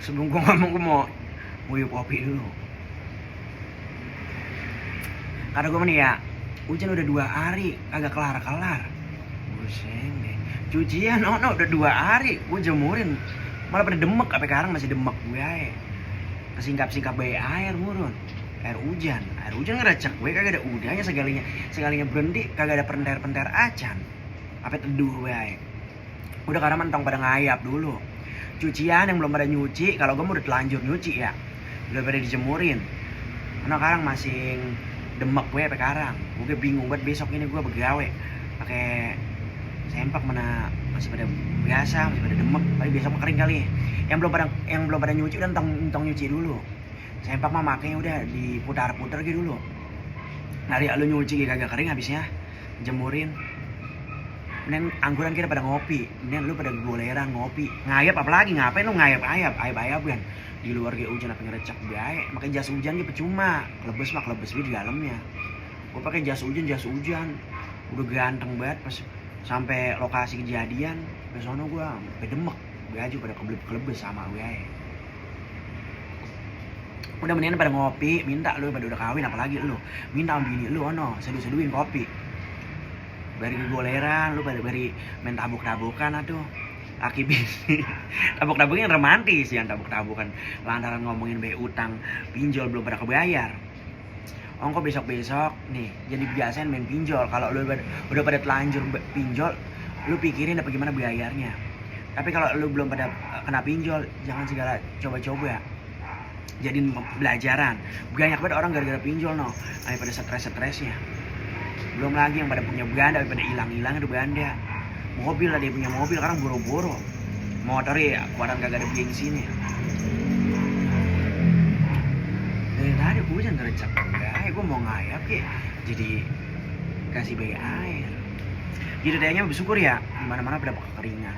Sebelum gua ngomong, gua mau nguyup kopi dulu. Karena gua nih ya, hujan udah 2 hari kagak kelar-kelar. Pusing deh. Cucian udah 2 hari gua jemurin. Malah pada demek, sampai sekarang masih demek gue aja. Kesingkap-singkap bae air murun. Air hujan ngerecek gue kagak ada udahnya, segalinya berhenti kagak ada penter-penter acan. Apa teduh gue aja. Udah karena mentong pada ngayap dulu. Cucian yang belum pada nyuci, kalau gue mau udah telanjur nyuci ya. Udah pada dijemurin. Karena sekarang masih demek gue sampai sekarang. Gue bingung banget besok ini gue begawe pakai sempak mana masih pada biasa, masih pada demek. Tapi besok mah kering kali. Yang belum pada nyuci udah entong nyuci dulu. Sempak mah makanya udah diputar-putar gitu dulu. Hari lu nyuci kagak kering habisnya jemurin. Mending angguran kita pada ngopi, mending lu pada goleran ngopi. Ngayap apalagi, ngapain lu ngayap-ayap kan. Di luar kayak hujan apa ngerecek biaya. Pakai jas hujan gitu percuma. Kelebes di dalamnya. Gua pakai jas hujan. Udah ganteng banget pas sampai lokasi kejadian. Besono gua sampai demek. Gue aja pada kelebes sama gue aja. Udah mendingan pada ngopi, minta lu pada udah kawin apalagi lu. Minta sama bini lu seduh-seduhin kopi. Bari goleran, lu bari main tabuk-tabukan atuh. Laki bini. Tabuk-tabukan romantis ya, tabuk-tabukan lantaran ngomongin bae utang pinjol belum pada kebayar. Ongko besok-besok nih jadi biasain main pinjol. Kalau lu udah pada telanjur pinjol, lu pikirin apa gimana bayarnya. Tapi kalau lu belum pada kena pinjol, jangan segala coba-coba. Jadiin pelajaran. Banyak banget orang gara-gara pinjol pada stres-stresnya. Belum lagi yang pada punya banda, pada hilang-hilang ada banda. Mobil lah dia punya mobil, sekarang boro-boro. Motor ya, kuadran kagak ada bensinnya. Dari tadi hujan ngerecek enggak, gue mau ngayap ya. Jadi kasih bayi air. Jadi dayanya bersyukur ya, dimana-mana pada kekeringan.